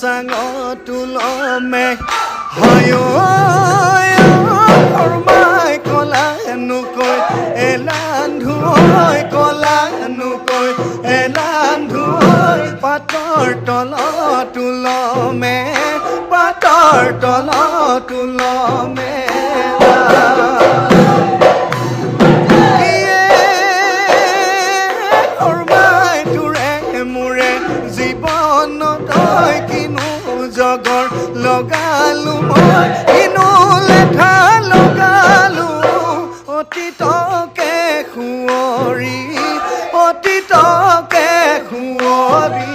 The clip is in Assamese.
চাঙত ওলমে। হায় শৰ্মাই কলা নুকৈ এলান্ধুঐ, কলা নুকৈ এলান্ধুঐ, পাতৰ তলত ওলমে, পাতৰ তলত ওলমে। কিয়ে শৰ্মাই তোৰে মোৰে জীৱনত কিনো জগৰ লগালো মই, কিনো লেঠা লগালো, অতীতকে সুঁৱৰি, অতীতকে সুঁৱৰি।